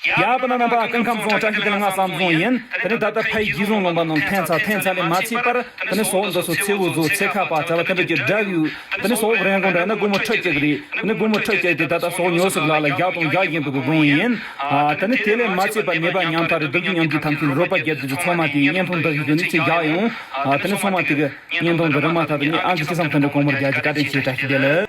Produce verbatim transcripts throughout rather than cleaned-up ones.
ཡ་པ་ན་རྣམ་པ་སྐུ་ཁམས་བཟང་། བཀྲ་ཤིས་བདེ་ལེགས། ང་བསམ་བཟང་ཡིན། དེ་ནས་ད་ལྟ་ཕའི་རྗེས་བཟུང་ལུང་པ་ནང་ཐོན་ཚར། ཐོན་ཚར་ལས་མ་ཚད་པར་དེ་ནས་ཟོག་འདི་ཚོ་མཚེའུ་ཟོག་ཚེ་ཁ་པ་བྱ་བ་དེ་འདྲ་གྱི་སྦྲ་གཡུག་དེ་ནས་ཟོག་རན་གོང་འདྲ་ན་སྒོར་མོ་ཁྲི་གཅིག་རེད། དེ་ནས་སྒོར་མོ་ཁྲི་གཅིག་དེ་ད་ལྟ་ཟོག་ཉོ་སྲིད་ལ་ལ་བཞག་དང་བཞག་བཞིན་པའི་སྒོ་ཡིན། ཨ་དེ་ནས་དེ་ལས་མ་ཚད་པར་ནད་པ་ཉམ་ཐག་རེད། སྡུག་རྒྱུ་ཉམ་རྒྱུ་ཐམས་ཅད་རོགས་པ་རྒྱག་དུས་ཀྱི་ཚང་མ་དེ་བརྙན་ཐུང་འདི་གི་བརྒྱུད་ནས་ཚེ་བཞག་ཡོང་། ཨ་དེ་ནས་ཚང་མ་དེ་གི་བརྙན་ཐུང་འདི་རིན་མ་ཐག་ཏུ་ངས་ཨང་ཀི་ཅི་བསམ་མཐུན་འདྲ་གོང་མར་རྒྱག་གི། བཀའ་དྲིན་ཆེ། བཀྲ་ཤིས་བདེ་ལེགས།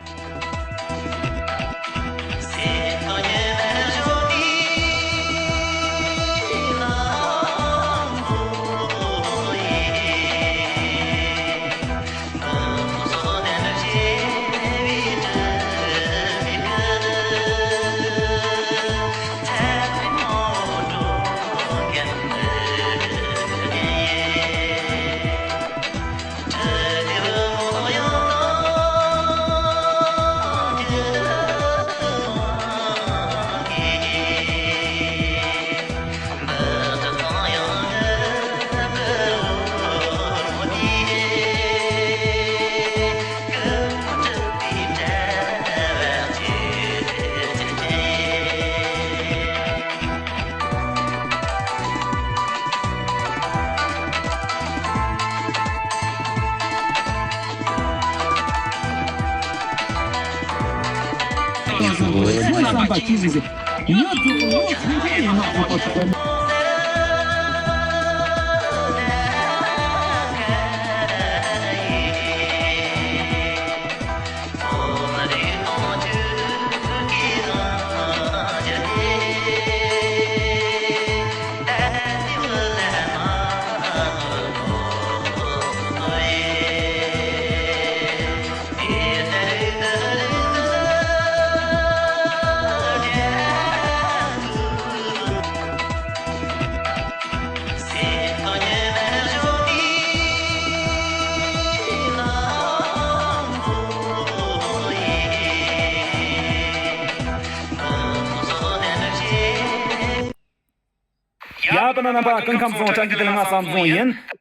ཡ་པ་ན་རྣམ་པ་སྐུ་ཁམས་བཟང་། བཀྲ་ཤིས་བདེ་ལེགས། ང་བསམ་བཟང་ཡིན།